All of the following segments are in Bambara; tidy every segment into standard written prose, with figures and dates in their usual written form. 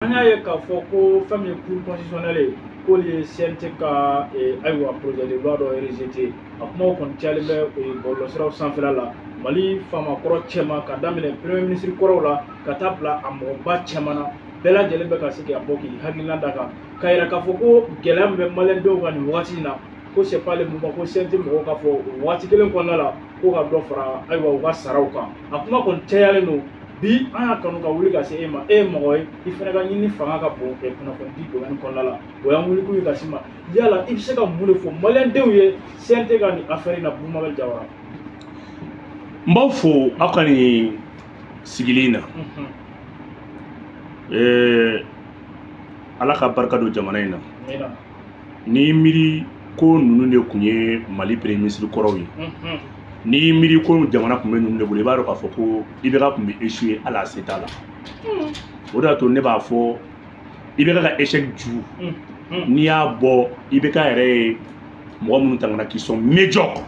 An y'a ye k'a fɔ ko fɛn min ye cour constitutionnelle ye, k'olu ye CNT ka ayiwa projet de loi dɔ rejeté. A kumaw kɔni cayalen bɛ bɔlɔlɔsiraw sanfɛla la. Mali faamakɔrɔ cɛman, ka daminɛ premier ministre kɔrɔw la ka taa bila a mɔgɔba caman na, bɛɛ lajɛlen bɛ ka se ka bɔ k'i hakilina da kan, ka yira k'a fɔ ko gɛlɛya min bɛ maliyɛndenw kan nin wagati in na, ko c'est pas le moment ko CNT mɔgɔw ka fɔ o waati kelen kɔnɔna la ko ka dɔ fara ayiwa u ka saraw kan. A kuma kɔni cayalen don. Bi an y'a kanu ka wuli ka se e ma, e ye mɔgɔ ye, i fana ka ɲini fanga ka bon kunnafoni di domaine kɔnɔna la. O y'an wuli kun ye ka s'i ma. Yala i bɛ se ka mun de fɔ maliyɛndenw ye CNT ka nin affaire in na, Bouba Diawara? N b'aw fo aw ka nin sigili in na. Ala ka barika don jamana in na. N'i miiri ko ninnu de tun ye Mali premier ministre kɔrɔw ye, n'i miiri ko jamana tun bɛ ninnu de bolo, i b'a dɔn k'a fɔ ko IBK tun bɛ échouer hali a se t'a la. O de y'a to ne b'a fɔ IBK ka échec ju, n'i y'a bɔ IBK yɛrɛ ye mɔgɔ minnu ta ka na qui sont médiocres,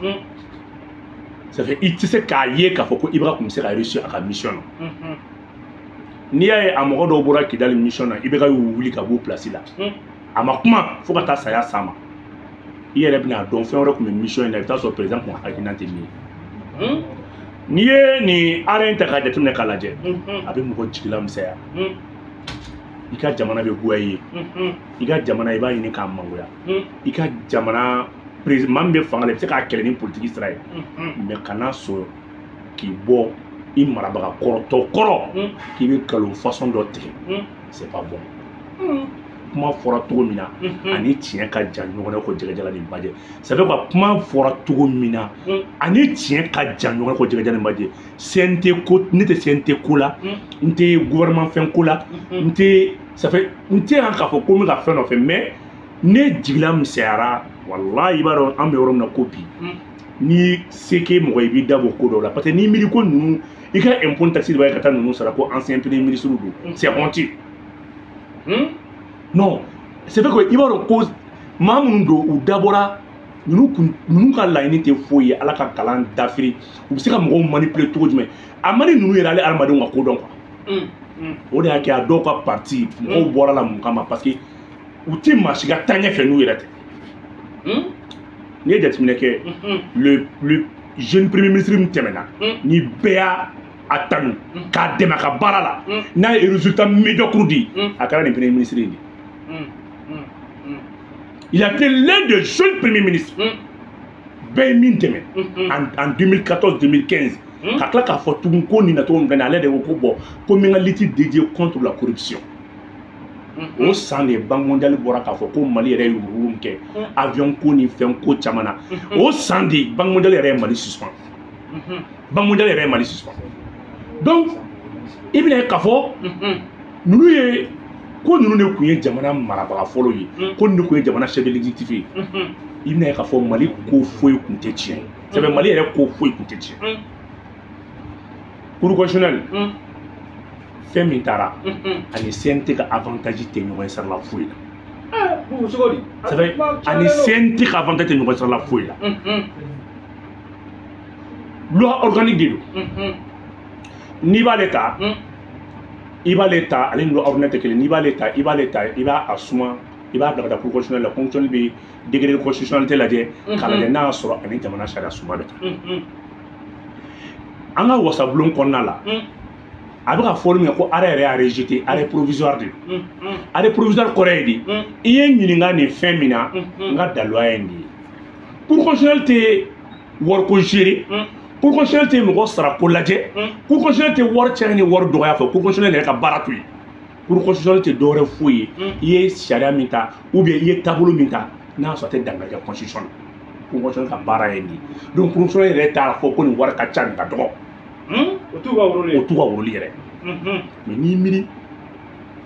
ça fait i tɛ se k'a ye k'a fɔ ko IBK tun bɛ se ka réussir a ka mission na. N'i y'a ye a mɔgɔ dɔw bɔra Kidali mission na, IBK y'u wuli ka b'u place la, a ma kuma fo ka taa saya s'a ma. I yɛrɛ bɛna dɔn fɛn wɛrɛ tun bɛ mission in na, i bɛ taa sɔrɔ président kun hakilina tɛ min ye. N'i ye nin arrêt in ta k'a jateminɛ k'a lajɛ, a bɛ mɔgɔ jigila misɛnya. I ka jamana bɛ goya i ye, i ka jamana i b'a ɲini k'a mangoya, i ka jamana président maa min bɛ fanga la, i bɛ se k'a kɛlɛ ni politique sira ye, mais kana sɔn k'i bɔ i marabaga kɔrɔtɔ kɔrɔ k'i bɛ nkalon façon dɔ tigɛ. C'est pas bon. Kuma fɔra cogo min na ani tiɲɛ ka jan ɲɔgɔn na ko jɛgɛjala ni bajɛ. Ça fait quoi? Kuma fɔra cogo min na ani tiɲɛ ka jan ɲɔgɔn na ko jɛgɛjala ni bajɛ. CNT ko, ne tɛ CNT ko la, n tɛ gouvernement fɛn ko la, n tɛ, ça fait n tɛ yan k'a fɔ ko n bɛ ka fɛn nɔfɛ, mais ne jigila misɛnyara walahi. I b'a dɔn an bɛ yɔrɔ min na ko bi, ni se k'e mɔgɔ ye, i b'i da bɔ ko dɔw la, parce que n'i miiri ko ninnu i ka impôt ni taxe de b'a ye ka taa ninnu sara ko ancien premier ministre don, c'est honteux. Non, c'est vrai que i b'a dɔn ko maa minnu don, u dabɔra ninnu kun, ninnu ka laɲini tɛ foyi ye Ala ka kalan dafiri. U bɛ se ka mɔgɔw manipuler cogo jumɛn? A man di ninnu yɛrɛ ale hadamadenw ka ko dɔn quoi. O de y'a kɛ a dɔw ka parti mɔgɔw bɔra la mun kama? Parce que u tɛ maa si ka taaɲɛ fɛ n'u yɛrɛ tɛ. N'i ye jateminɛ kɛ, le jeune premier ministre min tɛmɛna ni bɛɛ y'a a tanu k'a dɛmɛ a ka baara la, n'a ye résultat médiocre di, a kɛra nin premier ministre in de. Il a été l'un des jeunes premiers ministres bɛɛ ye min dɛmɛ en 2014 2015, ka tila k'a fɔ tugun ko nin na cogo min fɛnɛ, ale de ko ko bon, ko n bɛ n ka lutte dédiée contre la corruption. O san de Banque mondiale bɔra k'a fɔ ko Mali yɛrɛ ye yurugu min kɛ avion ko ni fɛn ko caman na. O san de Banque mondiale yɛrɛ ye Mali suspend. Banque mondiale yɛrɛ ye Mali suspend. Donc i bɛna ye k'a fɔ ninnu ye ko ninnu de tun ye jamana marabaga fɔlɔ ye, ko ninnu de tun ye jamana chef de l'exécutif ye. I bɛna ye k'a fɔ Mali ko foyi tun tɛ tiɲɛ sɛbɛ, Mali yɛrɛ ko foyi tun tɛ tiɲɛ. Cour constitutionnelle fɛn min taara ani CNT ka avantage tɛ ɲɔgɔn ye sara la foyi la. Bubu, cogo di? Ça fait ani CNT ka avantage tɛ ɲɔgɔn sara la foyi la. Loi organique de don. N'i b'ale ta, i b'ale ta, ale ni loi ordinaire tɛ kelen. N'i b'ale ta, i b'ale ta, i b'a a suma, i b'a bila ka taa cour constitutionnelle la. Constitutionnelle bɛ degré de constitutionnalité lajɛ k'a lajɛ n'a y'a sɔrɔ ani jamana sariya sunba bɛ taa. An ka wasabulon kɔnɔna la, a bɛ ka fɔli min kɛ ko arrêt yɛrɛ y'a rejeté, arrêt provisoire de don. Arrêt provisoire kɔrɔ ye di? I ye n ɲininka nin fɛn min na, n ka daluya ye nin ye. Cour constitutionnelle tɛ wariko gérer, cour constitutionnelle tɛ mɔgɔ sarako lajɛ, cour constitutionnelle tɛ wari caya ni wari dɔgɔya fɛ. Cour constitutionnelle yɛrɛ ka baara to yen. Cour constitutionnelle tɛ dɔwɛrɛ foyi ye, i ye sariya min ta ou bien i ye taabolo min ta, n'a y'a sɔrɔ a tɛ dankari kɛ constitution na, cour constitutionnelle ka baara ye nin ye. Donc cour constitutionnelle yɛrɛ t'a fɔ ko nin wari ka ca, nin ka dɔgɔ. O t'u ka rôle ye. O t'u ka rôle yɛrɛ. Mais n'i miiri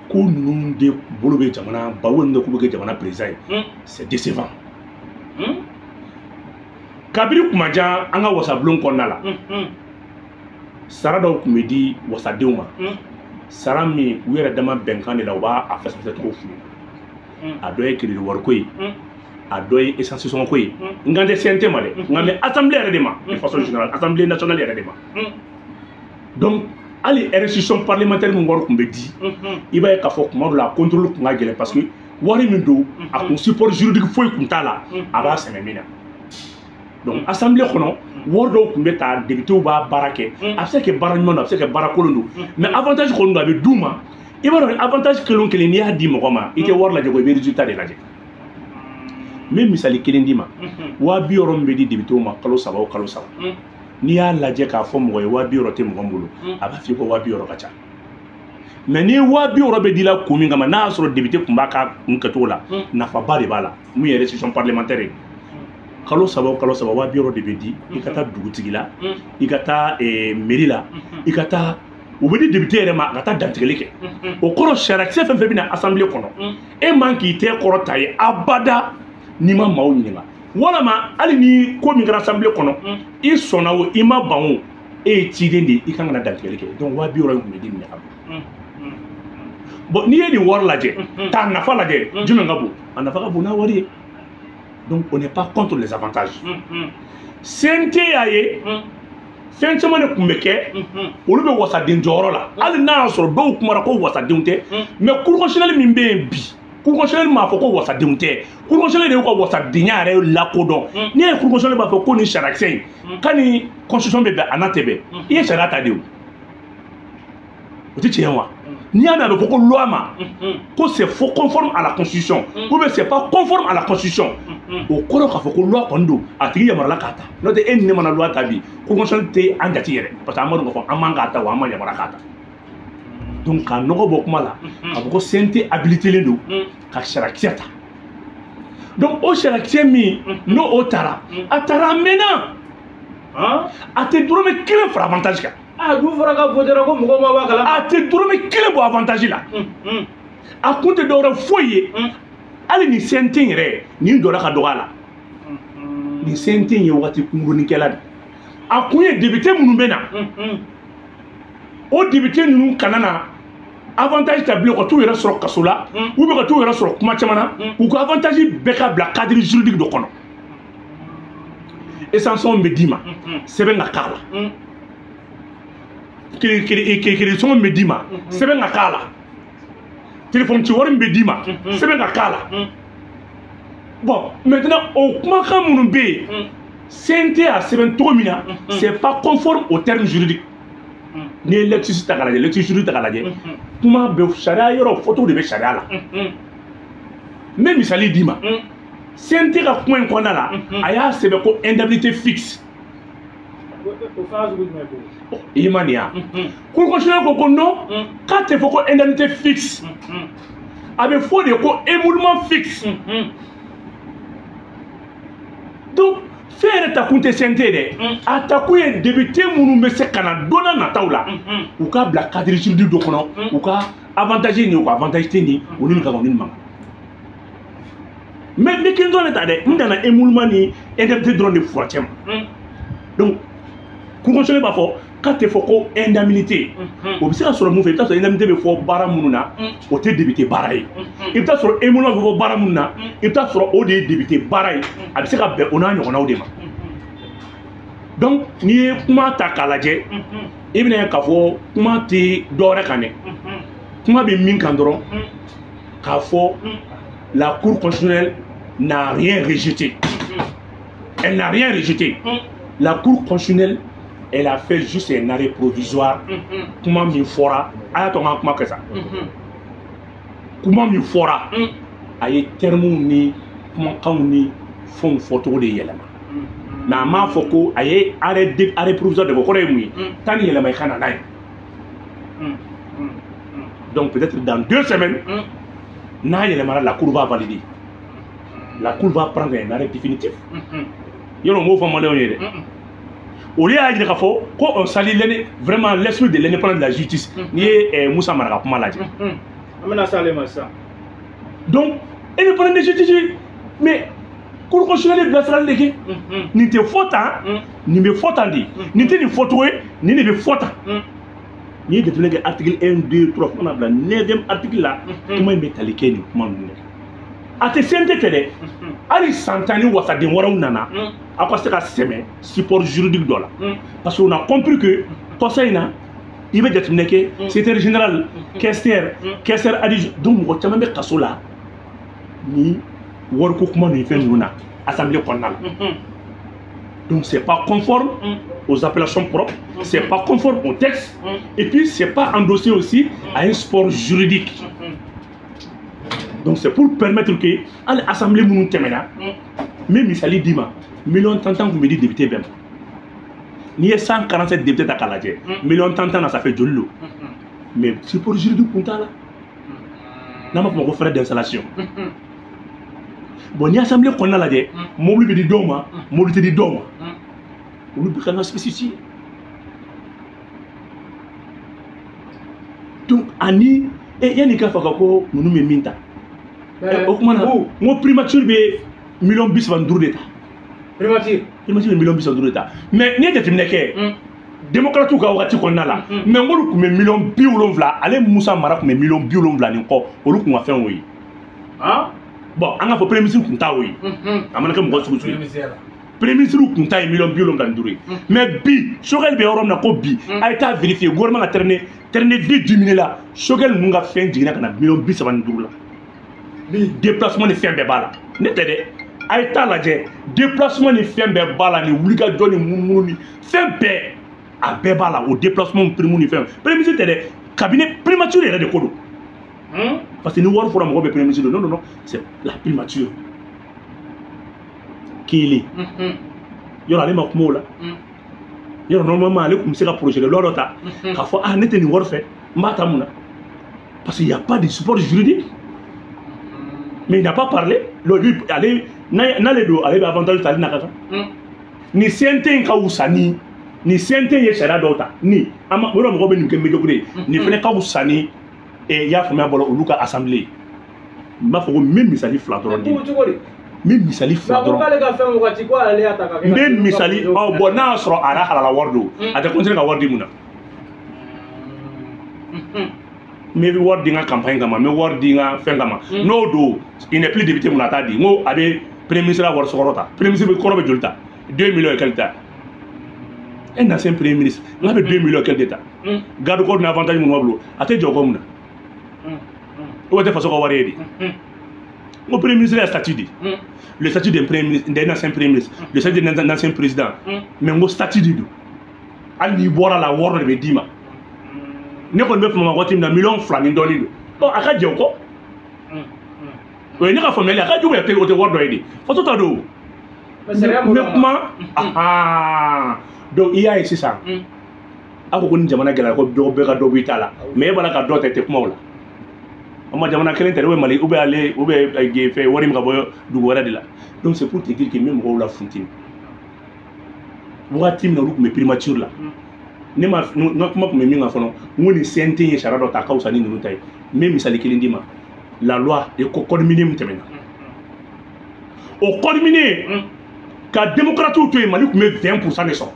ko ninnu de bolo bɛ jamana ba ninnu de k'u bɛ kɛ jamana président ye, c'est décevant. Kabini kuma jan, an ka wasabulon kɔnɔna la, sara dɔw tun bɛ di wasadenw ma, sara min u yɛrɛ dama bɛnkan de la, u b'a a fɛsɛfɛsɛ cogo f'u ye. A dɔ ye crédit wariko ye, a dɔ ye essence sɔngɔ ye. N kan tɛ CNT ma dɛ, nka mais assemblée yɛrɛ de ma, de façon générale, assemblée nationale yɛrɛ de ma. Donc Hali restitution parlementaire min wari tun bɛ di, i b'a ye k'a fɔ kuma dɔ la contrôle tun ka gɛlɛn, parce que wari min don, a kun support juridique foyi tun t'a la, a b'a sɛmɛ min na. Donc assemblée kɔnɔ, wari dɔw tun bɛ ta, députés b'a baara kɛ, a bɛ se ka kɛ baara ɲuman don, a bɛ se ka kɛ baara kolon don, mais avantage kɔni don, a bɛ d'u ma. I b'a dɔn, avantage kelen o kelen, n'i y'a di mɔgɔ ma, i tɛ wari lajɛ ko i bɛ résultat de lajɛ. N bɛ misali kelen d'i ma. 60 000 min bɛ di députés ma kalo saba o kalo saba, n'i y'a lajɛ k'a fɔ mɔgɔ ye 60 000 tɛ mɔgɔ min bolo, a b'a f'i ye ko 60 000 ka ca. Mais ni 60 000 bɛ di la kun min kama, n'a y'a sɔrɔ député tun b'a ka kun kɛcogo la, nafaba de b'a la. Mun ye restitution parlementaire ye? Kalo saba o kalo saba, 60 000 de bɛ di. I ka taa dugutigi la, i ka taa mairie la, i ka taa, u bɛ di député yɛrɛ ma a ka taa dantigɛli kɛ. O kɔrɔ, sariyakisɛ fɛn fɛn bɛ na assemblée kɔnɔ, e man k'i tɛgɛ kɔrɔ ta ye abada n'i ma maaw ɲininka, walama hali ni ko min kɛra assemblée kɔnɔ, i sɔnna o, i ma ban o, e ye ciden de ye, i kan ka na dantigɛli kɛ. Donc 60 000 in tun bɛ di nin de kama. Bon, n'i ye nin wari lajɛ k'a nafa lajɛ, jumɛn ka bon? A nafa ka bon n'a wari ye. Donc on n'est pas contre les avantages. CNT y'a ye fɛn caman de tun bɛ kɛ, olu bɛ wasaden jɔyɔrɔ la, hali n'a y'a sɔrɔ dɔw kumara ko wasadenw tɛ. Mais cour constitutionnelle min bɛ yen bi, cour constitutionnelle m'a fɔ ko wasadenw tɛ. Cour constitutionnelle de y'u ka wasadenya yɛrɛ lakodɔn. N'i ye cour constitutionnelle b'a fɔ ko nin sariyakisɛ in ka ni constitution bɛ bɛn, a n'a tɛ bɛn, i ye sariya ta de. O o tɛ tiɲɛ wa? N'i y'a mɛn a bɛ fɔ ko loi ma ko c'est faux conforme à la constitution ou bien c'est pas conforme à la constitution, o kɔrɔ k'a fɔ ko loi kɔni don, a tigi yamarula k'a ta. N'o tɛ, e ni ne mana loi ta bi, cour constitutionnelle tɛ an jate yɛrɛ, parce que an b'a dɔn k'a fɔ an man k'a ta wa an ma yamaruya k'a ta. Donc ka nɔgɔ bɔ kuma la k'a fɔ ko CNT habilité don ka sariyakisɛ ta. Donc o sariyakisɛ min n'o o taara, a taara, a mɛnna, a tɛ dɔrɔmɛ kelen fara avantage kan. Ah, du fɔra ka voter ko mɔgɔw ma bɔ a kalama. A tɛ dɔrɔmɛ kelen bɔ avantage la. A kun tɛ dɔwɛrɛ foyi ye. Hali ni CNT yɛrɛ nin jɔra ka dɔgɔ a la, nin CNT ye waati kunkuruninkɛla de. A kun ye député minnu bɛ na, o député ninnu kana na avantage ta bilen ka t'u yɛrɛ sɔrɔ kaso la, ou bien ka t'u yɛrɛ sɔrɔ kuma caman na. U ka avantage bɛɛ ka bila cadre juridique dɔ kɔnɔ. Essence bɛ d'i ma, sɛbɛn ka k'a la. Crédit sɔngɔ min bɛ d'i ma, sɛbɛn ka k'a la. Téléphone ci wari min bɛ d'i ma, sɛbɛn ka k'a la. Bon, maintenant o kumakan minnu bɛ yen, CNT y'a sɛbɛn cogo min na, c'est pas conforme au terme juridique. N'i ye lecture ta k'a lajɛ, lecture juridique ta k'a lajɛ, kuma bɛ sariya yɔrɔ fɔcogo de bɛ sariya la. N bɛ misali d'i ma. CNT ka kuma in kɔnɔna la, a y'a sɛbɛn ko indemnité fixe. O fana sugu jumɛn ko? I ma nin ya? Cour constitutionnelle ko ko non, k'a tɛ fɔ ko indemnité fixe, a bɛ fɔ de ko émolument fixe. Donc fɛn yɛrɛ ta kun tɛ CNT dɛ, a ta kun ye député minnu bɛ se ka na don n'a nataw la, u k'a bila cadre juridique dɔ kɔnɔ, u ka avantage nin, u ka avantage tɛ nin, o ni nin ka kan, o ni nin man kan. Mais n bɛ kelen dɔrɔn de ta dɛ, n nana émolument ni indemnité dɔrɔn de furancɛ ma. Donc cour constitutionnelle b'a fɔ k'a tɛ fɔ ko indemnité. O bɛ se ka sɔrɔ mun fɛ? I bɛ taa sɔrɔ indemnité bɛ fɔ baara minnu na, o tɛ député baara ye. I bɛ taa sɔrɔ émolument bɛ fɔ baara minnu na, i bɛ taa sɔrɔ o de ye député baara ye. A bɛ se ka bɛn o n'a ɲɔgɔnnaw de ma. Donc n'i ye kuma ta k'a lajɛ, i bɛna ye k'a fɔ kuma tɛ dɔwɛrɛ kan dɛ. Kuma bɛ min kan dɔrɔn, k'a fɔ la cour constitutionnelle n'a rien rejeté. Elle n'a rien rejeté. La cour constitutionnelle, elle a fait juste un arrêt provisoire. Kuma min fɔra, a y'a to n ka kuma kɛ sa. Kuma min fɔra, a ye termes ni kumakanw ni fɛnw fɔcogo de yɛlɛma. Mais a m'a fɔ ko a ye arrêt provisoire de bɔ. Kɔrɔ ye mun ye? Taa ni yɛlɛma, i ka na n'a ye. Donc peut-être dans 2 semaines, n'a yɛlɛmara, la cour va valider. La cour va prendre un arrêt définitif. Yɔrɔ n b'o fɔ maliyɛnw ye dɛ. Olu y'a jira k'a fɔ ko on salue vraiment l'esprit de l'indépendance de la justice. N'i ye Musa Mara ka kuma lajɛ. An bɛna s'ale ma sisan. Donc indépendance de justice, mais cour constitutionnelle bilasirali de kɛ. Nin tɛ fɔ tan, nin bɛ fɔ tan de. Nin tɛ nin fɔcogo ye, nin de bɛ fɔ tan. N'i ye jateminɛ kɛ article 1, 2, 3 fo ka na bila 9e article la, kuma in bɛ tali kɛ nin kuma ninnu de kan. A tɛ CNT tɛ dɛ, hali san 10 ni wasaden wɛrɛw nana, aw ka se ka sɛmɛ support juridique dɔ la, parce que on a compris que kɔsa in na I bɛ jateminɛ kɛ secrétaire général, questeur adjoint. Donc mɔgɔ caman bɛ kaso la ni wariko kuma ni fɛn ninnu na assemblée kɔnɔna la. Donc c'est pas conforme aux appellations propres, c'est pas conforme au texte, et puis c'est pas endossé aussi à un support juridique. Donc c'est pour permettre que à l'assemblée minnu tɛmɛna, n bɛ misali d'i ma, miliyɔn tan tan tun bɛ di député bɛɛ ma. N'i ye 147 député ta k'a lajɛ, miliyɔn tan tan na, ça fait joli lo? Mais support juridique kun t'a la, n'an b'a fɔ o ma ko frais d'installation. Bon, ni assemblée kɔnɔna lajɛ, mobili bɛ di dɔw ma, mobili tɛ di dɔw ma, olu bɛ kan ka spécifier. Donc ani yanni k'a fɔ ka ko ninnu bɛ min ta, o kuma na n ko primature bɛ miliyɔn 35 de ta. Primature bɛ miliyɔn 35 de ta. Mais n'i ye jateminɛ kɛ démocrates ka wagati kɔnɔna la, mais n k'olu tun bɛ miliyɔn 70, ale Musa Mara tun bɛ miliyɔn 70 nin kɔ, olu tun ka fɛn o ye. Bon, an k'a fɔ premier ministre tun t'a o ye, a mana kɛ mɔgɔ sugu sugu ye, premier ministre tun ta ye miliyɔn 75 ye. Mais bi Choguel bɛ yɔrɔ min na ko bi, a ye taa vérifier gouvernement ka train de vie diminué la, Choguel ninnu ka fɛn jiginna ka na miliyɔn 35 la. Déplacement ni fɛn bɛɛ b'a la, ne tɛ dɛ, a ye taa lajɛ, déplacement ni fɛn bɛɛ b'a la, ni wulikajɔ ni munumunu ni fɛn bɛɛ, a bɛɛ b'a la, o déplacement prime ni fɛn. Premier ministre tɛ dɛ, cabinet primature yɛrɛ de ko don. Parce que ni wari fɔra mɔgɔ bɛ premier ministre don, non non non, c'est la primature. Kelen yɔrɔ ale ma kuma o la, yɔrɔ normalement ale tun bɛ se ka projet de loi dɔ ta k'a fɔ ah ne tɛ nin wari fɛ, n b'a ta mun na, parce qu'il y a pas de support juridique. Mais il n'a pas parlé. Lui, ale n'ale don, ale bɛ avantage ta, ale n'a ka kan. Ni CNT in ka wusa ni CNT ye sariya dɔw ta, ni an ma yɔrɔ mɔgɔw bɛ nin kɛ médiocre ye, nin fana ka wusa ni i y'a faamuya bɔra olu ka assemblée. N b'a fɔ ko n bɛ misali fila dɔrɔn di. N bɛ misali fila dɔrɔn. N bɛ misali ɔ bɔn n'a y'a sɔrɔ a yɛrɛ halala wari don, a tɛ continuer ka wari di mun na? N bɛ wari di n ka campagne kama, n bɛ wari di n ka fɛn kama. N'o don, il n'est plus député mun na a t'a di. N ko a bɛ premier ministre wari sɔrɔ ta, premier ministre bɛ kɔrɔ bɛ joli ta? 2 millions et quelques ta. Un ancien premier ministre n'a bɛ 2 millions et quelques de ta. Garde corps ni avantage minnu b'a bolo, a tɛ jɔ o kɔ mun na? O tɛ faso ka wari ye de. N ko premier ministre y'a statut di. Le statut d'un premier ministre, d'un ancien premier ministre, le statut d'un ancien président. Mais n ko statut de don. Hali n'i bɔra la, wari dɔ de bɛ d'i ma. Ne kɔni bɛ fama waati min na, miliyɔn 2 ni dɔɔnin don. Ɔ a ka jɛ o kɔ. O ye ne ka faamuyali, a ka jugu yɛrɛ o tɛ wari dɔ ye de. Faso ta don. N bɛ kuma. Donc i y'a ye sisan. A ko ko ni jamana gɛlɛyara ko dɔ bɛɛ ka dɔ bɔ i ta la. Mais e b'a la ka dɔ ta i tɛ kuma o la. O ma jamana kelen tɛ dɛ, ou bien Mali, ou bien ale, ou bien fɛn wari min ka bɔ dugu wɛrɛ de la. Donc c'est pour te dire que n bɛ mɔgɔw la funteni. Waati min na olu tun bɛ primature la. Ne ma n ka kuma tun bɛ min kan fɔlɔ, n ko nin CNT ye sariya dɔ ta a ka wusa ni ninnu ta ye. N bɛ misali kelen d'i ma, la loi de code minier min tɛmɛna, o code minier ka démocrates to yen, Mali tun bɛ 20% de sɔrɔ.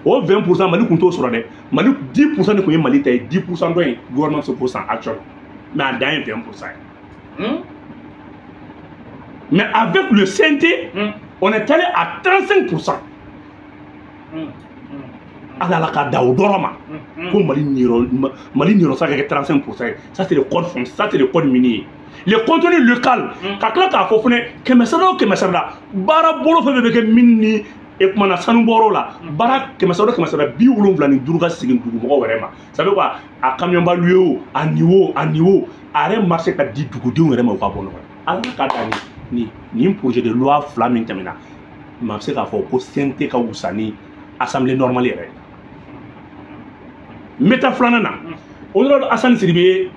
O 20% Mali tun t'o sɔrɔ dɛ, Mali 10% de tun ye Mali ta ye, 10% dɔ in gouvernement bɛ se k'o san actuellement, mais a dan ye 20% ye. Mais avec le CNT, on est allé à 35%. Ala la ka da o dɔrɔn ma ko Mali niyɔrɔ sara ka kɛ 35% ye. Ça c'est le code foncier, ça c'est le code minier, le contenu local. Ka tila k'a fɔ fɛnɛ 100 o 100 la, baara bolo fɛn fɛn bɛ kɛ min ni e kumana sanu bɔyɔrɔ la, baara 100 o 100 75 ka segin dugumɔgɔw yɛrɛ ma. Ça veut quoi? A camion ba loué o, a nin o, a nin o, a yɛrɛ marché ka di dugudenw yɛrɛ ma, u ka bɔ nɔgɔ la. Ala ka da nin projet de loi fila min tɛmɛna, maa bɛ se k'a fɔ ko CNT ka wusa ni assemblée normale yɛrɛ ye. N bɛ taa filanan na, honorable Assane Sidibé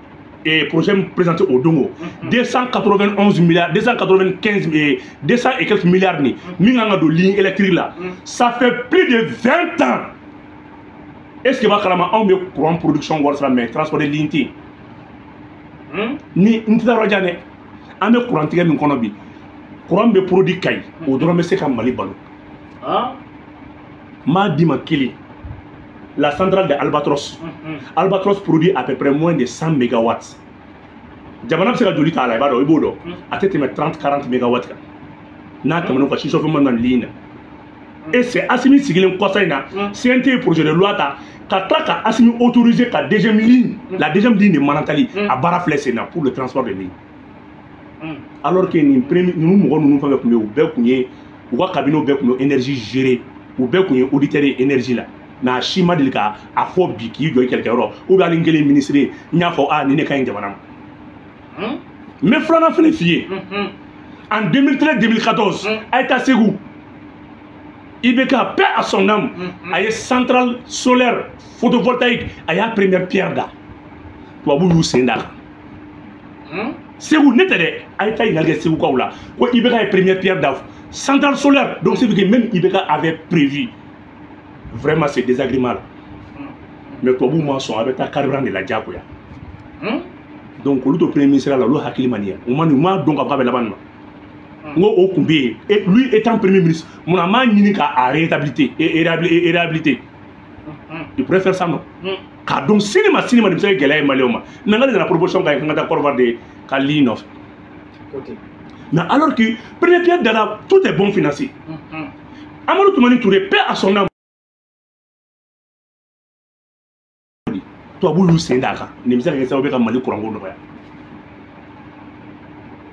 ye projet min présenté o don o 291 milliards, 295, 200 et quelques milliards ni min kan ka don ligne électrique la, ça fait plus de 20 ans. Est-ce que b'a kalama anw bɛ courant production wari sara, mais transport de ligne tɛ yen? Ni n tɛ taa yɔrɔ jan dɛ, an bɛ courant tigɛ min kɔnɔ bi, courant bɛ produit Kayi, o dɔrɔn bɛ se ka Mali balo. N b'a d'i ma kelen. La centrale de Albatros. Albatros produit à peu près moins de 100 mégawatts. Jamana bɛ se ka joli t'a la, i b'a dɔn, i b'o dɔn. A tɛ tɛmɛ 30-40 mégawatts kan. N'a tɛmɛn'o kan, surchauffement na ligne na. Et c'est Assimi sigilen kɔsa in na, CNT ye projet de loi ta Ka tila ka Assimi autoriser ka deuxième ligne, la deuxième ligne de Manantali, a baara filɛ sen na pour le transport de ligne. Alors que nin premier ninnu mɔgɔ ninnu fɛn fɛn tun bɛ yen, u bɛɛ tun ye u ka cabinet bɛɛ tun bɛ énergie gérer, u bɛɛ tun ye auditeur ye énergie la. Mais a si ma deli ka a fɔ bi k'i jɔ i kɛlɛkɛyɔrɔ ou bien hali n kelen ministre ye n y'a fɔ a nin de ka ɲi jamana ma. N bɛ filanan fɛnɛ f'i ye. En 2013-2014, a ye taa Segu, IBK, paix à son âme, a ye centrale solaire photovoltaïque, a y'a première pierre da. Tubabu y'u sen d'a kan. Segu ne tɛ dɛ, a ye taa ɲininkali kɛ Segukaw la ko IBK ye première pierre da centrale solaire. Donc c'est que même IBK avait prévu vraiment ce désagrément là. Mais tubabu ma sɔn, a bɛ taa carburant de la diyagoya. Donc olu to premier ministre la, olu hakili ma nin ye, u ma nin, u m'a dɔn k'a fɔ k'a bɛ laban nin ma. N ko o kun bɛ yen, et lui étant premier ministre, mun na a m'a ɲini k'a réhabiliter et réhabiliter? Il pourrait faire ça, non? K'a dɔn sini ma sini ma nin bɛ se ka gɛlɛya ye maliyɛnw ma. Mais n k'ale nana proposition k'a ye k'an ka taa Côte d'Ivoire de ka ligne nɔfɛ. Mais alors que première pierre dara, tout est bon financé. Amadou Toumani Touré, paix à son âme, tubabu y'u sen d'a kan. Nin bɛ se ka kɛ sababu ye ka Mali kuranko nɔgɔya.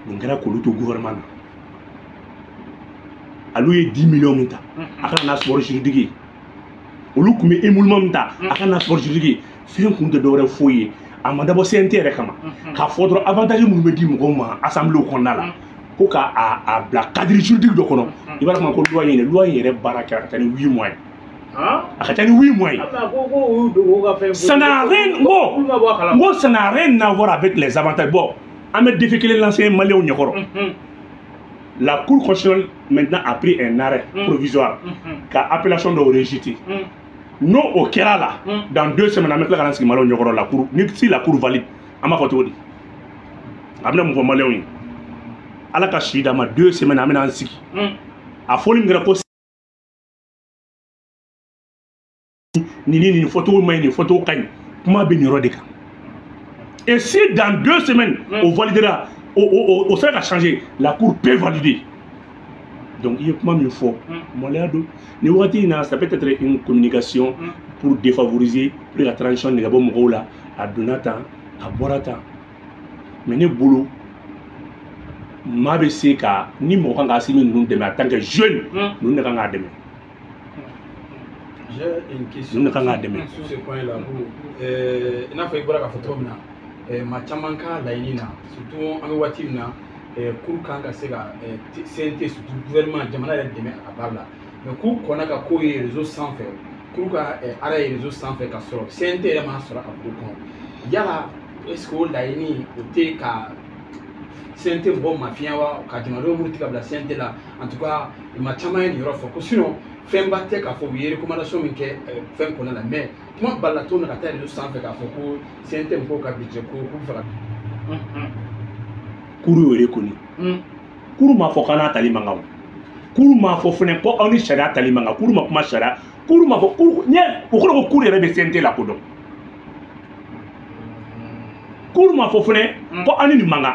Nin kɛra k'olu to gouvernement na. Alu ye 10 millions min ta, a kana n'a sɔrɔ juridique ye. Olu tun bɛ émolument min ta, a kana n'a sɔrɔ juridique ye. Fɛn kun tɛ dɔwɛrɛ foyi ye, a ma dabɔ CNT yɛrɛ kama k'a fɔ dɔrɔn avantage minnu bɛ di mɔgɔw ma assemblée kɔnɔna la, ko ka a bila cadre juridique dɔ kɔnɔ. I b'a dɔn ko loi in loi in yɛrɛ baara kɛra ka taa ni 8 mois ye. A ka ca ni 8 mois ye. Ça n'a rien, n ko ça n'a rien à voir avec les avantages. Bon, an bɛ défi kelen lancer maliyɛnw ɲɛkɔrɔ. La Cour constitutionnelle maintenant a pris un arrêt provisoire ka appellation dɔw rejeter. N'o o kɛra la, dans 2 semaines an bɛ tila ka na sigi maliyɛnw ɲɛkɔrɔ la cour. Ni si la cour valide, an b'a fɔ cogo di? A bɛna mun fɔ maliyɛnw ye? Ala ka si d'a ma, 2 semaines an bɛna an sigi. A fɔli min kɛra ko nin ni nin fɔcogo ma ɲi, nin fɔcogo ka ɲi, kuma bɛ nin yɔrɔ de kan. Et si dans 2 semaines o validera, o sera ka changer, la cour peut valider. Donc i ye kuma min fɔ, maloya don nin wagati in na. Ça peut être une communication pour défavoriser, pour ka transition nɛgɛ bɔ mɔgɔw la. A donna tan, a bɔra tan. Mais ne bolo, maa bɛ se ka ni mɔgɔ kan ka Assimi ninnu dɛmɛ en tant que jeune, ninnu de kan k'a dɛmɛ. J'ai une question sur ce point-là. I n'a fɔ i bɔra k'a fɔ cogo min na, maa caman ka laɲini na, surtout an bɛ waati min na, cour kan ka se ka CNT, surtout gouvernement, jamana yɛrɛ dɛmɛ a ka baara la. Mais cour kɔnna ka ko ye réseau sanfɛ, cour ka arrêt ye réseau sanfɛ ka sɔrɔ CNT yɛrɛ m'a sɔrɔ a bolo kɔnɔ. Yala est ce que o laɲini o tɛ ka CNT mɔgɔw mafiya wa, ka jamanadenw muruti ka bila CNT la? En tout cas, maa caman ye nin yɔrɔ fɔ ko sinon fɛnba tɛ k'a fɔ u ye recommandation min kɛ fɛn kɔnɔna la. Mais kuma balila cogo min na ka taa réseau sanfɛ k'a fɔ ko CNT mɔgɔw ka budget ko k'u bɛ fɛ ka. Cour y'o reconnu. Cour m'a fɔ k'an n'a tali man kan o. Cour m'a fɔ fɛnɛ ko aw ni sariya tali man kan. Cour ma kuma sariya. Cour m'a fɔ cour ɲɛ o kɔrɔ ko cour yɛrɛ bɛ CNT la ko dɔn. Cour m'a fɔ fɛnɛ ko aw ni nin man kan.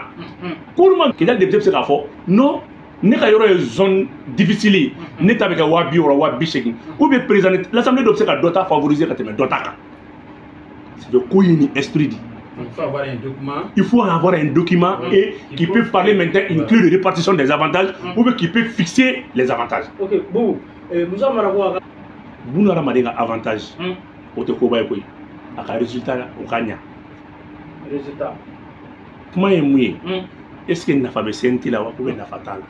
Cour ma Kidali député bɛ se k'a fɔ non, ne ka yɔrɔ ye zone difficile ye, ne ta bɛ kɛ 60 000, 80 000, ou bien président l'assemblée dɔ bɛ se ka dɔ ta favoriser ka tɛmɛ dɔ ta kan. C'est de ko ye nin esprit di. Il faut avoir un document. Il faut avoir un document et qui peut parler maintenant une clé de répartition des avantages ou bien qui peut fixer les avantages. Ok, bon, Moussa Mara. Bunu hadamaden ka avantage, o tɛ koba ye koyi. A ka résultat o ka ɲa. Résultat. Kuma ye mun ye? Est-ce que nafa bɛ CNT la wa ou bien nafa t'a la?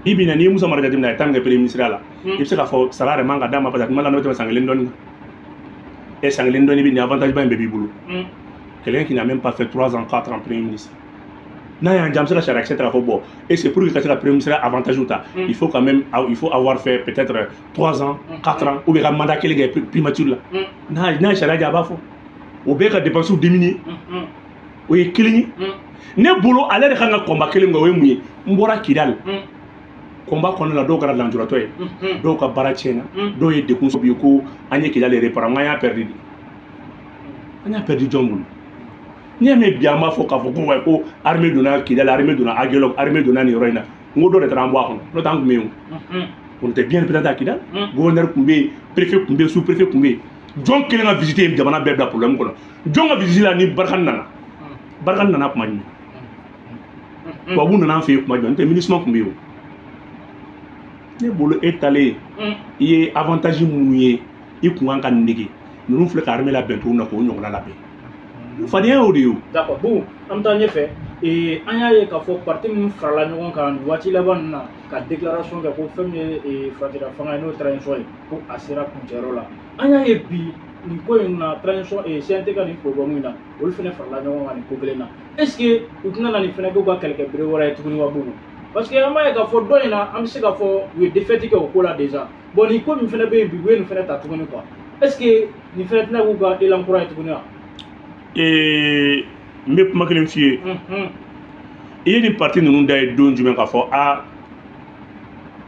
Bi bi in na, n'i ye Moussa Mara jateminɛ, a ye temps kɛ premier ministre la, i bɛ se k'a fɔ sara yɛrɛ man ka d'a ma parce que tuma la n'o tɛmɛ san kelen dɔɔnin kan. E san kelen dɔɔnin bɛ nin avantage ba in bɛɛ b'i bolo. Quelqu'un qui n'a même pas fait 3 ans, 4 ans premier ministre. N'a y'an diya, an bɛ se ka sariya kisɛ ta k'a fɔ bon, et c'est pour que ka se ka premier ministre avantage ta, il faut quand même, il faut avoir fait peut-être 3 ans, 4 ans, ou bien ka mandat kelen kɛ primature la. N'a ye sariya diya, a b'a fɔ. O bɛɛ ka dépenses diminuer. O ye kelen ye. Ne bolo, ale yɛrɛ kan ka combat kelen kɛ, o ye mun ye? N bɔra Kidali. Combat kɔnɔna la, dɔw kɛra lanjuratɔ ye, dɔw ka baara tiɲɛna, dɔw ye degun sɔrɔ bi ko an ye Kidali réparer, n k'an y'a perdu de. An y'a perdu jɔn bolo? N'i y'a mɛn bi an b'a fɔ k'a fɔ ko wa ko armée donna Kidali, armée donna Aguelhok, armée donna nin yɔrɔ in na, n ko dɔ de taara an bɔ a kɔnɔ, n'o tɛ an tun bɛ yen o. On était bien représenté à Kidal. Gouverneur tun bɛ yen, préfet tun bɛ yen, sous-préfet tun bɛ yen. Jɔn kelen ka visite ye jamana bɛɛ bila problème kɔnɔ. Jɔn ka visite la ni Barkhane nana. Barkhane nana kuma jumɛn? Tubabu nana an fɛ yen kuma jumɛn? N'o tɛ MINUSMA tun bɛ yen o. Ne bolo e talen i ye avantage minnu ye i kun kan ka nege ninnu filɛ ka armée labɛn cogo min na k'o ɲɔgɔnna labɛn. Fadenya y'o de ye o. D'accord, bon an bɛ taa ɲɛfɛ. An y'a ye k'a fɔ parti min farala ɲɔgɔn kan nin waati laban ninnu na ka déclaration kɛ ko fɛn min ye furancɛla fanga ye n'o ye transition ye ko a sera kuncɛyɔrɔ la. An y'a ye bi nin ko in na transition CNT ka nin problème in na olu fana farala ɲɔgɔn kan nin ko kelen na. Est ce que u tɛna na nin fana k'u ka kɛlɛkɛbere wɛrɛ ye tuguni wa Bubu? Parce que an b'a ye k'a fɔ dɔ in na an bɛ se k'a fɔ u ye défaite kɛ o ko la déjà. Bon nin ko min fana bɛ yen bi u ye nin fana ta tuguni quoi. Est ce que nin fana tɛna k'u ka élan kura ye tuguni wa? N bɛ kuma kelen f'i ye. I ye nin parti ninnu da ye don jumɛn k'a fɔ a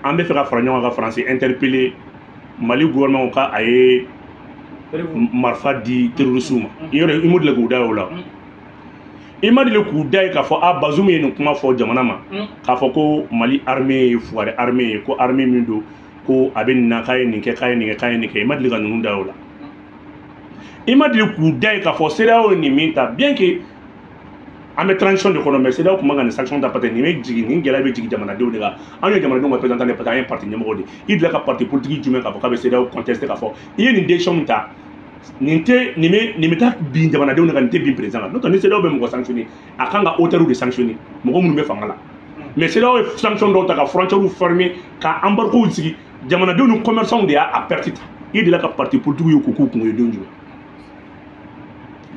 an bɛ fɛ ka fara ɲɔgɔn kan ka Faransi interpeller Mali gouvernement ka a ye marifa di terroristes ma. I yɔrɔ i m'o deli k'u da ye o la. I ma deli k'u da ye k'a fɔ a Bazoum ye nin kuma fɔ jamana ma k'a fɔ ko Mali armée ye fugari armée ye ko armée min don ko a bɛ nin na k'a ye nin kɛ k'a ye nin kɛ k'a ye nin kɛ. I ma deli ka ninnu da ye o la. I ma deli k'u da ye k'a fɔ CEDEAO ye nin min ta bien que an bɛ transition de kɔnɔ mais CEDEAO tun man ka nin sanction ta parce que nin bɛ jigin nin gɛlɛya bɛ jigin jamanadenw de kan. Anw ye jamanadenw ka représentant de parce que an ye parti ɲɛmɔgɔ de ye. I delila ka parti politique jumɛn k'a fɔ k'a bɛ CEDEAO contester k'a fɔ i ye nin décision min ta nin tɛ nin bɛ nin bɛ taa bin jamanadenw de kan nin tɛ bin président kan. N'o tɛ ni CEDEAO bɛ mɔgɔ sanctionner a kan ka auteur de sanctionner mɔgɔ minnu bɛ fanga la. Mais CEDEAO ye sanction dɔw ta ka frontières fermer ka embargo sigi jamanadenw ni commerçants de y'a perte ta. I delila ka parti politique ye k'u k'u kun ye don jumɛn?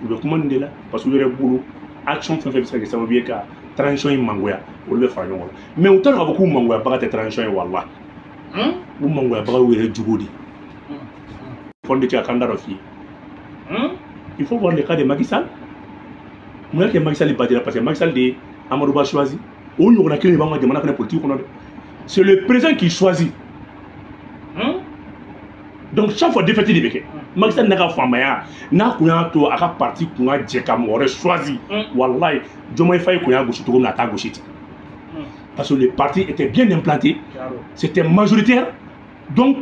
U bɛ kuma nin de la parce que u yɛrɛ bolo action fɛn fɛn bɛ se ka kɛ sababu ye ka transition in mangoya olu bɛ fara ɲɔgɔn kan. Mais u t'a dɔn k'a fɔ k'u mangoyabaga tɛ transition ye walahi. U mangoyabaga y'u yɛrɛ jugu de ye. Fɔ de cɛ ka kan da dɔ f'i ye. Il faut voir le cas de Macky Sall. Mun y'a kɛ Macky Sall badira parce que Macky Sall de ye Amadou Ba choisi. O ɲɔgɔnna kelen de b'an ka jamana fana politique kɔnɔ dɛ. C'est le président qui choisit. Donc chaque fois défaite de bɛ kɛ. Macky Sall n'a ka faamaya n'a kun y'a to a ka parti kun ka jɛ ka mɔgɔ wɛrɛ choisi. Walahi Diomaye Faye kun y'a gosi cogo min na a t'a gosi ten. Parce que le parti était bien implanté, c'était majoritaire. Donc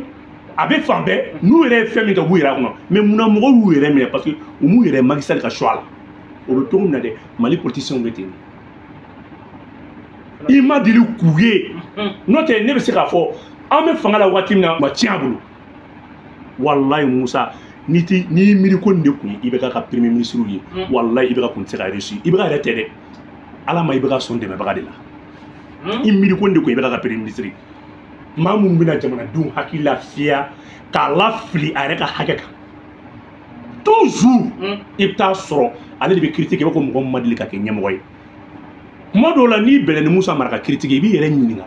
a bɛ fan bɛɛ n'u yɛrɛ ye fɛn min kɛ u b'u yɛrɛ kɔnɔ. Mais munna mɔgɔw y'u yɛrɛ minɛ parce que u m'u yɛrɛ Macky Sall ka choix la. O bɛ cogo min na dɛ Mali politiciens bɛ ten de. I ma deli k'u ye. N'o tɛ ne bɛ se k'a fɔ an bɛ fanga la waati min na ma tiɲɛ a bolo. Walahi Musa n'i ti n'i miiri ko nin de kun ye IBK ka premier ministre ye walahi IBK kun tɛ se ka réussir. IBK yɛrɛ tɛ dɛ Ala ma IBK sɔn dɛmɛbaga de la. I miiri ko nin de kun ye IBK ka premier ministre ye. Maa minnu bɛna jamanadenw hakili lafiya k'a lafili a yɛrɛ ka hakɛ kan toujours i bɛ taa sɔrɔ ale de bɛ critique i b'a fɔ mɔgɔ min ma deli ka kɛ ɲɛmɔgɔ ye. Kuma dɔw la n'i bɛnna ni Musa Mara ka critique i b'i yɛrɛ ɲininka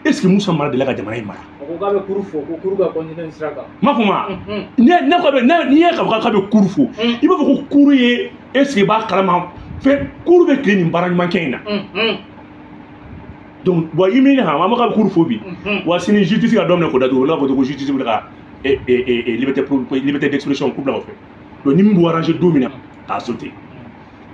est ce que Musa Mara delila ka jamana in mara? A ko k'a bɛ kuru fo ko kuru ka continuer nin sira kan. N m'a fɔ ma ne ko bɛ n'i ye k'a fɔ k'a bɛ kuru fo i b'a fɔ ko kuru ye est ce que i b'a kalama fɛn kuru bɛ tile nin baara ɲuman kɛ in na. Donc bon i miiri han an b'a k'a bɛ kuru fo bi wa sini justice ka dɔ minɛ k'o datugu olu b'a fɔ ko justice bɛ ka liberté d'expression k'u bila o fɛ. Donc ni min b'u arranger don min na k'a sauter.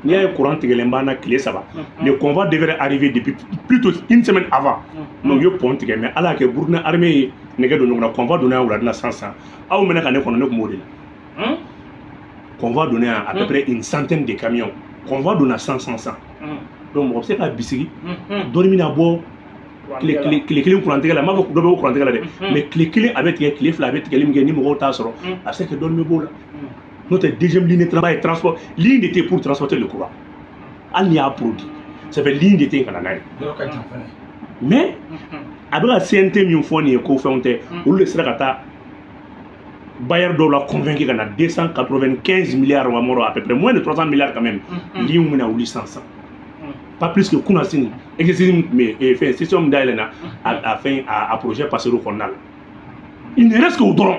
N'i y'a ye courant tigɛlen b'an na tile 3 le convoi devrait arriver depuis plutôt une semaine avant. Mais u ye pont tigɛ mais Ala y'a kɛ Burkina armée ye nɛgɛ don ɲɔgɔn na convoi donna yan wulada la sisan aw mɛnna ka ne kɔnɔ ne tun b'o de la. Convoi donna yan à peu près une centaine de camions convoi donna 100 100 100. Donc mɔgɔ bɛ se k'a bisigi dɔɔni bɛna bɔ tile kelen kurantigɛ la n b'a fɔ dɔ bɛ bɔ kurantigɛ la dɛ mais tile kelen a bɛ tigɛ tile 2 a bɛ tigɛli min kɛ ni mɔgɔw t'a sɔrɔ a bɛ se ka kɛ dɔɔni bɛ b'o la. N'o tɛ deuxième ligne de travail transport ligne de tɛ pour transporter le courant hali n'i y'a produit ça fait ligne de tɛ yen ka na n'a ye. Mais a bɛ ka CNT min fɔ nin ye ko fɛnw tɛ olu de sera ka taa bailleur dɔw la convaincre ka na 295 milliards wa mɔrɔ à peu près moins de 300 milliards quand même ligne bɛna wuli sisan sisan. Pas plus que kunasini exercice min tun bɛ yen fɛn session min dayɛlɛnna a fɛn a projet passé o kɔnɔna la il ne reste que o dɔrɔn.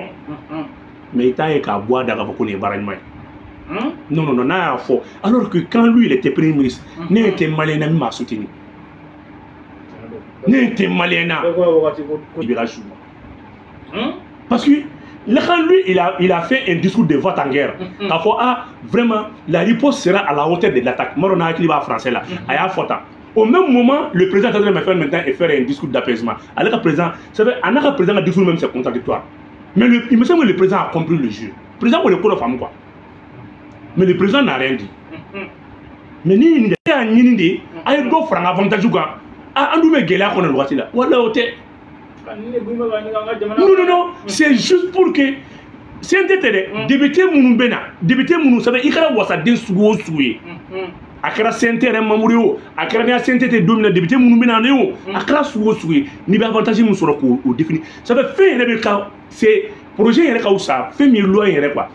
Mais i t'a ye k'a bɔ a da k'a fɔ ko nin ye baara ɲuman ye. Non non non n'a y'a fɔ alors que quand lui il était premier ministre ne tɛ malien na min m'a soutenu ne tɛ malien na i bɛ ka su parce que quand lui il a fait un discours de vote en guerre k'a fɔ ah vraiment la riposte sera à la hauteur de l'attaque m'a dɔn n'a hakili b'a français la a y'a fɔ tan. Au même moment le président est en train de faire maintenant et faire un discours d'apaisement ale ka président c'est vrai a n'a ka président ka discours même c'est contradictoire. Mais il me semble que le président a compris le jeu. Président ko de ko dɔ faamu quoi. Mais le président n'a rien dit. Mais ni nin y'a ɲini de, a ye dɔ fara n ka avantage kan. Ah, an dun bɛ gɛlɛya kɔnɔ nin waati la. Wala o tɛ. Non, non, non, c'est juste pour que CNT tɛ dɛ, député minnu bɛ na, député minnu, ça fait i kɛra wasaden sugu o sugu ye. A kɛra CNT yɛrɛ membre ye o, a kɛra ni CNT tɛ don min na, député minnu bɛ na ne o, a kɛra sugu o sugu ye, n'i bɛ avantage min sɔrɔ k'o définir. Ça fait fɛn yɛrɛ bɛ ka c'est projet yɛrɛ ka fisa fɛn min ye loi yɛrɛ quoi.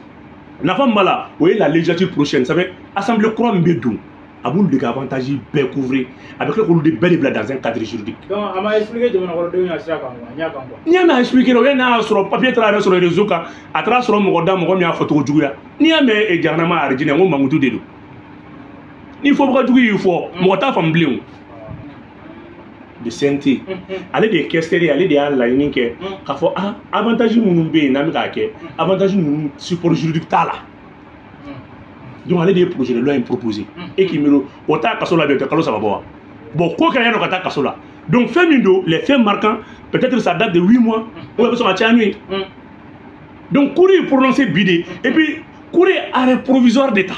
Nafa min b'a la, o ye la législature prochaine, ça fait assemblée kura min bɛ don, a b'olu de ka avantage bɛɛ couvrir, a bɛ tila k'olu de bɛɛ de bila dans un cadre juridique. Donc a ma expliquer jamana kɔnɔdenw ɲɛna sira kan quoi, ɲɛ kan quoi. N'i y'a mɛn a expliquer o, yanni n'a y'a sɔrɔ papier taara yɛrɛ sɔrɔ réseau kan, a taara sɔrɔ mɔgɔ da mɔgɔ min y'a fɔ cogo juguya. N'i y'a mɛn jahanama arijinɛ, n ko mankutu de don. Ni fɔbaga jugu y'i fɔ, mɔgɔ t'a faamu bilen o. De CNT, ale de ye questeur ye, ale de y'a laɲini kɛ k'a fɔ ah, avantage minnu bɛ yen n'an bɛ k'a kɛ, avantage ninnu support juridique t'a la. Donc ale de ye projet de loi in proposé et qui miiri o t'a kaso la bi, o tɛ kalo 3 bɔ wa. Bon, ko kɛra yanni ka taa kaso la. Donc fɛn min don, les faits marquants, peut-être ça date de 8 mois ou a bɛ sɔn ka caya n'o ye. Donc cour ye prononcé bi de, et puis cour ye arrêt provisoire de ta.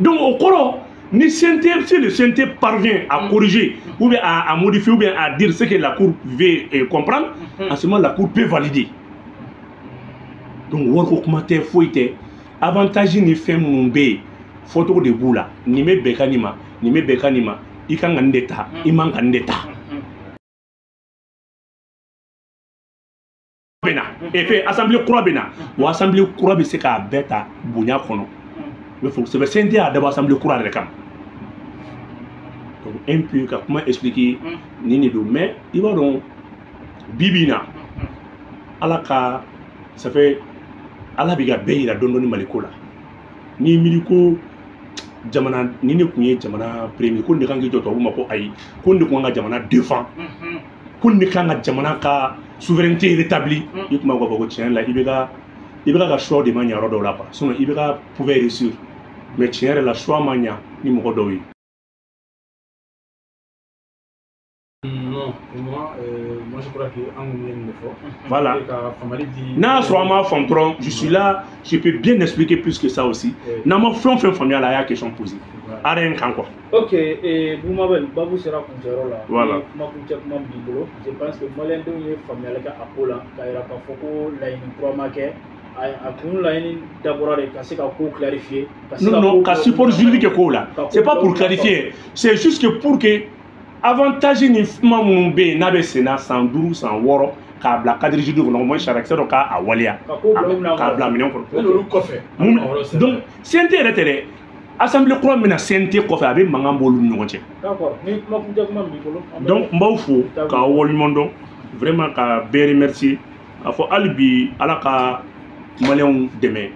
Donc au kɔrɔ, ni CNT, si le CNT parvient à corriger ou bien à modifier ou bien à dire ce que la cour veut comprendre, en ce moment la cour peut valider. Donc wariko kuma tɛ, foyi tɛ. Avantage ni fɛn minnu bɛ yen, fɔcogo de b'u la. Nin bɛ bɛn ka nin ma, nin bɛ bɛn ka nin ma, i kan ka nin de ta, i man ka nin de ta. Bɛ na et puis assemblée kura bɛ na, wa assemblée kura bɛ se k'a bɛɛ ta bonya kɔnɔ. I bɛ fɔ c'est vrai, CNT y'a dabɔ assemblée kura yɛrɛ kama. Donc un peu ka kuma expliquer nin de don, mais i b'a dɔn bi bi in na, Ala ka, ça fait Ala bɛ ka bɛɛ yira dɔɔni dɔɔni Maliko la. N'i miiri ko jamana ni ne tun ye jamana premier, ko nin de kan k'i jɔ tubabu ma ko ayi, ko nin de tun kan ka jamana défend, ko nin de kan ka jamana ka souveraineté rétablie, i tun b'a fɔ ko tiɲɛ la IBK ka choix de ma ɲɛ yɔrɔ dɔw la quoi. Sinon IBK pouvait réussir, mais tiɲɛ yɛrɛ la choix ma ɲɛ ni mɔgɔ dɔw ye. Non, pour moi, moi je crois que an kun ye nin de fɔ. Voilà. N'a y'a sɔrɔ an m'a faamu dɔrɔn, je suis là, je peux bien expliquer plus que ça aussi. N'an ma fɛn o fɛn faamuya la, a y'a question poser. Arrêt in kan quoi. Ok, Boubou Mabel, babu sera kuncɛyɔrɔ la. Voilà. Kuma kuncɛ kuma min b'i bolo, je pense que maliyɛndenw ye faamuyali kɛ a ko la, k'a yira k'a fɔ ko laɲini kura ma kɛ. A kun laɲini dabɔra de ka se ka ko clarifier. Non, non, ka support juridique kɛ ko la. C'est pas pour clarifier, c'est juste que pour que avantage ni kuma minnu bɛ yen n'a bɛ sen na san 5 san 6 k'a bila cadre juridique kɔnɔ, au moins sariyakisɛ dɔ k'a waleya, k'a bila minɛn kɔnɔ. Olu kɔfɛ. Donc CNT yɛrɛ tɛ dɛ, assemblée kura min na CNT kɔfɛ, a bɛ mankan bɔ olu ni ɲɔgɔn cɛ. D'accord, ni kuma kuncɛ kuma min b'i bolo. Donc n b'aw fo k'aw waleɲuman dɔn, vraiment ka bɛɛ remercier, k'a fɔ hali bi Ala ka maliyɛnw dɛmɛ.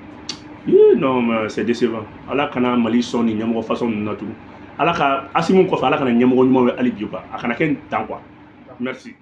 Non mais c'est décevant. Ala kana Mali sɔn ni ɲɛmɔgɔ façon ninnu na tugun. Ala ka Asimu kɔfɛ, Ala kana ɲɛmɔgɔ ɲumanw ye hali bi quoi. A kana kɛ tan quoi. Merci.